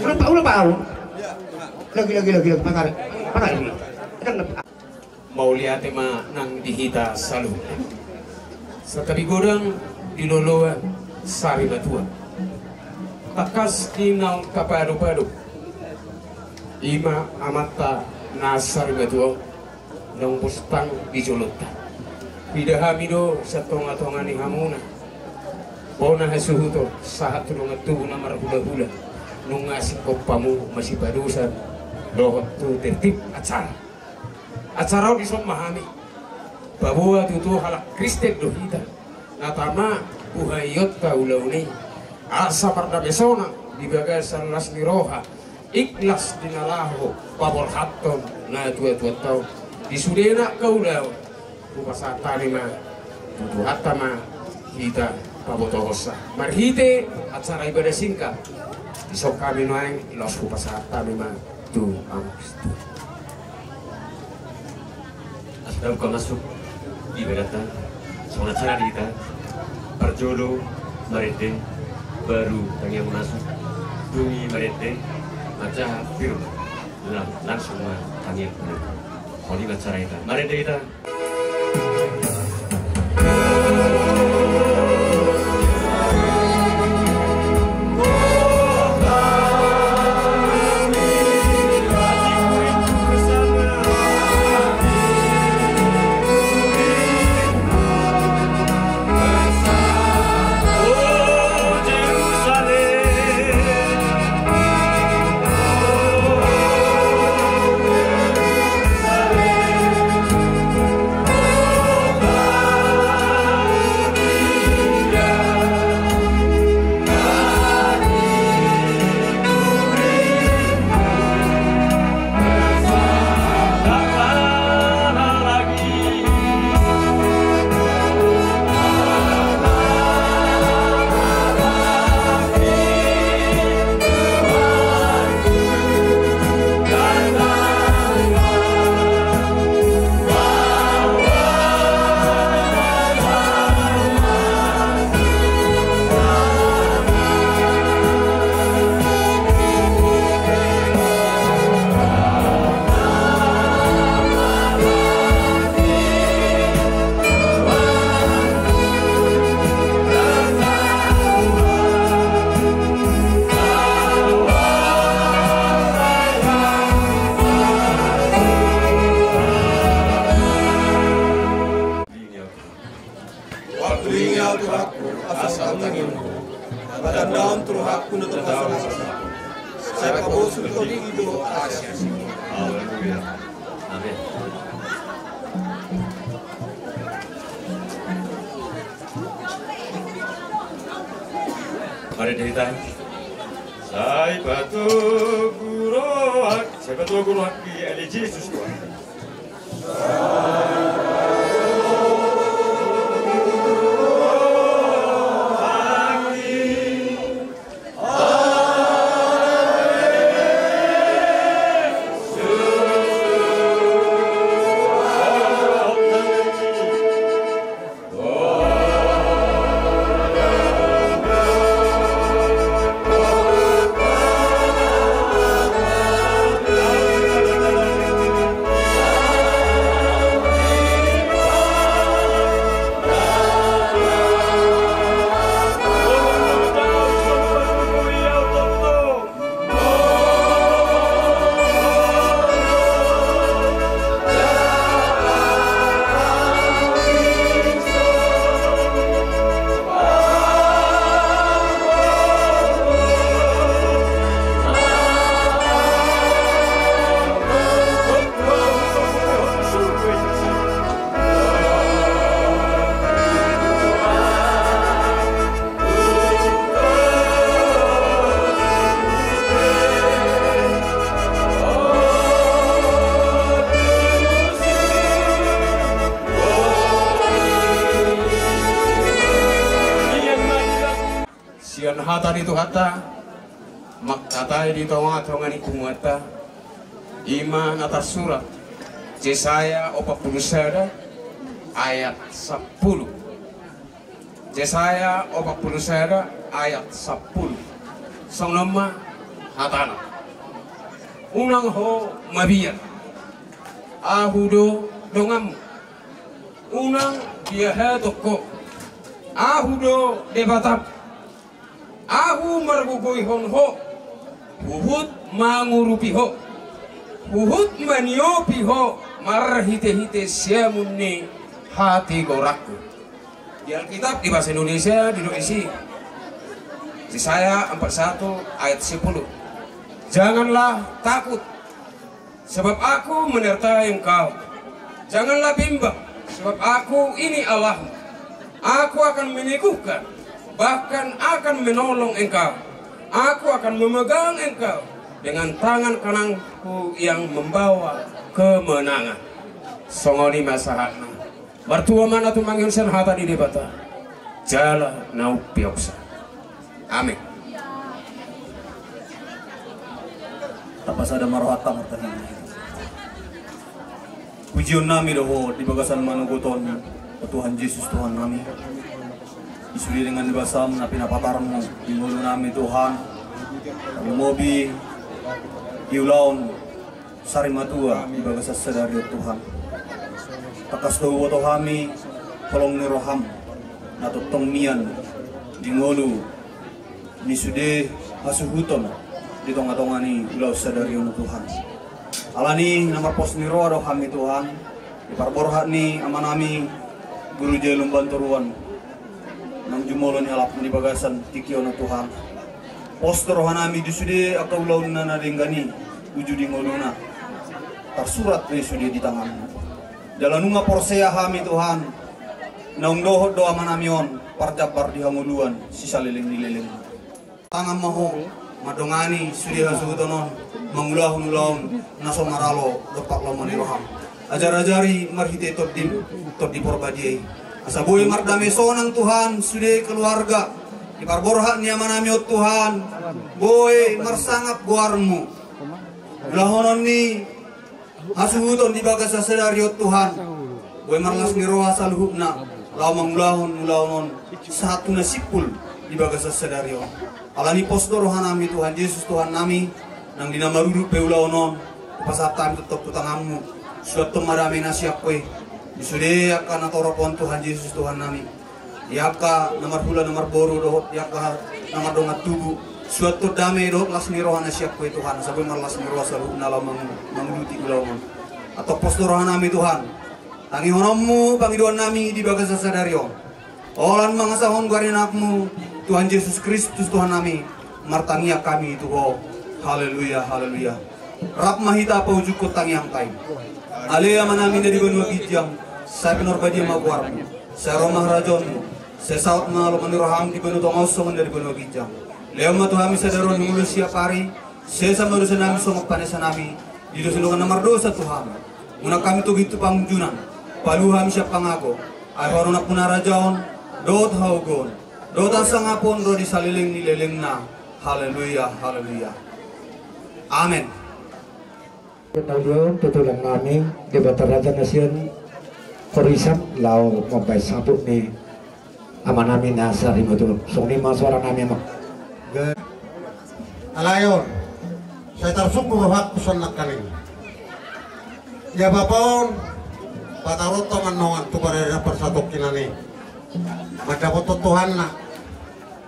Ulang, Pak, ulang, Pak. Lagi, lagi, lagi, lagi. Patarik, patarik. Patarik. Mauliate ma nang di hita saluhutna. Santabi godang di loloan sari matua. Tangkas di naung tapadopadop, i ma amanta na sari matua on naung bostang di jolonta. Huida hami do sian tongatonga ni hamuna bona hasuhuton sahat tu dongan tubu na marhulahula, nunga singkop hamu masipadosan dohot tu tertib acara. Acara on dison ma hami paboa tutu halak Kristen do hita, na tama buhaionta ulaon i, asa mardame sonang di bagasan las ni roha, ikhlas di na laho paborhathon natuatuanta on. Di sudena angka ulaon, hupasahat hami ma tu Tuhanta ma hita pabotohonsa marhite acara ibadah singkat. Dison hami nuaeng laos hupasahat hami ma tu Amangustu. Asa dapot masuk ibadahta, songon acara di hita, parjolo marende, baru tangiang masuk, dung i marende, manjaha firman, lang-, langsung ma tangiang masuk. Songon i ma acara hita, marende hita. Waktu ingat Tuhanku, asa tangiangku. Badan daun Tuhanku, na terpasang. Saya kabosur kau di ido. Haleluya. Amin. Mari kita. Sai patogu rohangki, sai patogu rohangki ale Jesus Tuhan. Sian hata ni Tuhanta, mangkatai di tongatonga ni punguanta, i ma na tarsurat Jesaya opat pulu sada ayat sampulu. Jesaya opat pulu sada ayat sampulu. Songon on ma hatana. Unang ho mabiar. Ahu do donganmu. Unang biahaton ho. Ahu do Debatam. Ahu margogoihon ho. Huhut mangurupi ho. Huhut maniopi ho marhitehite siamun ni hatigoranku. Di Alkitab, di bahasa Indonesia, didok disi, Yesaya empat satu ayat sepuluh. Janganlah takut, sebab Aku menyertai engkau. Janganlah bimbang, sebab Aku ini Allahmu. Aku akan meneguhkan, bahkan akan menolong engkau. Aku akan memegang engkau dengan tangan kananku yang membawa kemenangan. Songon i ma sahatna. Martua ma na tumangihon sian hata ni Debata. Jala na umpeopsa. Amen. Tapasada ma rohanta martangiang. Pujion nami do Ho di bagasan manogot on, o Tuhan Jesus Tuhan nami. Di sude denggan ni basam na pinapatarmu di ngolu nami Tuhan. Tarlumobi di ulaon sarimatua di bagasan sadari on Tuhan. Tangkas do huboto hami holong ni roham na tongtong mian di ngolu ni sude hasuhuton di tongatonga ni ulaon sadari on Tuhan. Alani na marpos ni roha do hami Tuhan, di parborhat ni amanami Guru Jai Lumban Toruan, naung jumolo nialap di bagasan tingki on Tuhan. Pos do rohanami di sude angka ulaonna na denggan i uju di ngoluna. Tarsurat do i sude di tanganmu. Jala nunga porsea hami Tuhan, naung dohot do amanami on parjambar di hangoluan sisaleleng ni lelengna. Tangan ma Ho mandongani sude hasuhuton on, mangulahon ulaon na so maralo dompak lomo ni roham. Ajarajari marhite Tondim, Tondi Porbadia i, asa boi mardame sonang Tuhan sude keluarga di parborhat ni amanami on Tuhan. Boi marsangap goarmu ulahonon ni hasuhuton di bagasan sadari on Tuhan. Boi marlas ni roha saluhutna laho mangulahon ulaon on sahat tu na simpul di bagasan sadari on. Alani pos do rohanami Tuhan Jesus Tuhan nami, nang di na marudut pe ulaon on, hupasahat hami tongtong tu tanganmu. Suanhon ma dame na sian Ho i di sude angka na torop on Tuhan Jesus Tuhan nami. Di angka na marhula na marboru dohot di angka na mardongan tubu, suanhon dame dohot las ni roha na sian Ho i Tuhan, asa boi marlas ni roha saluhutna laho mangu-, manguduti ulaon on. Antong pos do rohanami Tuhan, tangihononmu pangidoannami di bagasan sadari on. Holan mangasahon goar ni anakmu Tuhan Jesus Kristus Tuhannami, martangiang hami tu Ho. Haleluya, haleluya. Rap ma hita paujungkon tangiangta i. Ale Amanami na di banua ginjang, sai pinarbadia ma goarmu. Sai ro ma harajaonmu. Sai saut ma lomo ni roham di banua tonga on songon na di banua ginjang. Lehon ma tu hami sadari on hangoluan siap ari. Sesa ma dosanami songon panesanami di dosa ni dongan na mardosa tu hami. Unang hami togihon tu pangunjunan. Palua hami sian pangago. Ai Ho do nampuna harajaon dohot hagogoon dohot hasangapon ro di saleleng ni lelengna. Haleluya, haleluya. Amen. Tulang nami, Debata Raja na sian Horisan, laho mambahen saput ni amanami na sarimatua on. Songon i ma suaranami, Amang. Alai on, sai tarsungkun rohangku sian nangkaning. Ia bapa on, pataronta ma annon tu paradanan parsatongkinan i. Mandapothon Tuhanna.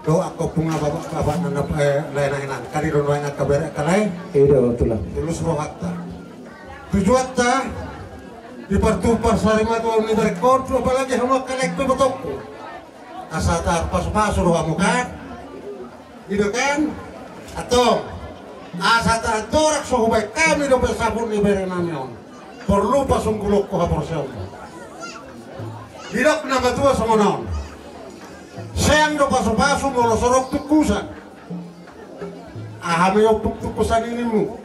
Dohot angka ompungna, bapa, bapakna, eh, lae na inang. Kan i do nuaeng angka bere, angka lae. I do, Tulang. Tulus rohanta. Tujuanta di partubu parsarimatua on ni berengkon, apalagi hamu angka laengku, ibotongku. Asa tarpasupasu do hamu kan? I do kan? Antong. Asa taantorak so hubaen hami dope saput ni berenami on. Porlu pasunggulonku haporseaonmu. Didok na matua songon on. Seang do pasupasu molo so ro tungkusan. Aha ma i ompung tungkusan i ninmu?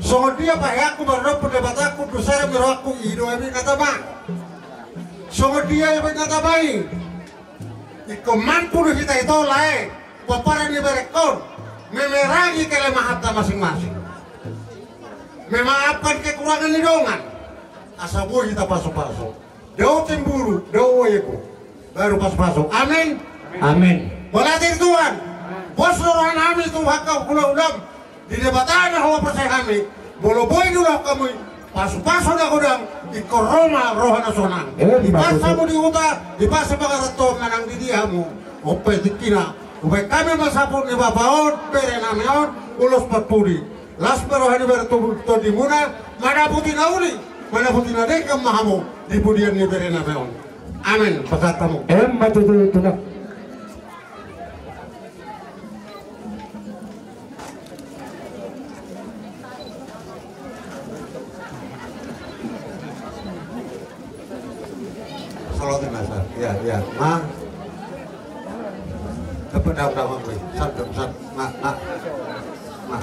Songon dia paheanku mardomu Debatangku, tu sada ni rohangku, i do eme na tama. Songon dia eme na tama i? Ingkon mampu do hita ito lae, pomparan ni berengkon, memerangi kelemahanta masing-masing. Memaafkan kekurangan ni dongan. Asa boi hita pasupasu. Dao cemburu, dao ego. Baru pasupasu. Amin. Amin. Mauliate di Tuhan. Pos do roha nami tu angka hula-hulam. Di Debata na hupasahat hami. Molo boi diulahon hamu i, pasupasu na godang, ingkon ro ma roha na sonang. Emma tutu. Dipasa hamu di huta, dipasa ma hamu tu manang di dia hamu. Ompe tingkina. Umbahen hami ma saput ni bapa on, bere nami on, ulos parpudi. Las ma roha ni bere tu tondimuna, manaputi na uli, manaputi na denggan ma hamu di pudian ni bere nami on. Amin. Pasahat hamu. Emma tutu, tulang. Salawat ma, Sar. Ya, ya. Ma. Dapat, dapat, dapat. Sar, dapat, Sar. Ma, ma. Ma.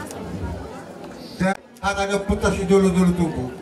Hata ni ompunta sijolo-jolo tubu.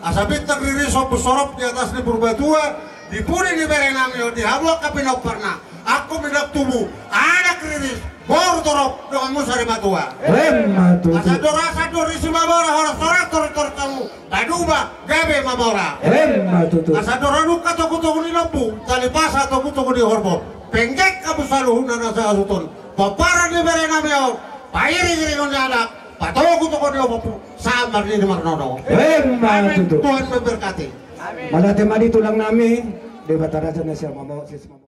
Asa bintang riris ombus sorop di atas ni Purbatua, di pudi ni bere nami on, di hamu angka pinomparna. Angkup inang tubu, anak riris, boru torop, dongan musa di matua. Emma tutu. Asa andor, asa andor isi mamora, horas-horas tori-tori hamu, paduba, gabe mamora. Emma tutu. Asa andor adungka togu-togu ni lombu, tali pasa togu-togu ni horbo. Penggeng hamu saluhutna na sahasuhuton. Pomparan ni bere nami on, pairing-iringon ni anak, patogu-togu ni ompu, sahat marnini marnono. Emma tutu. Tuhan memberkati. Mauliate ma di tulang nami, Debata raja na sian mamaon, sis mamaon.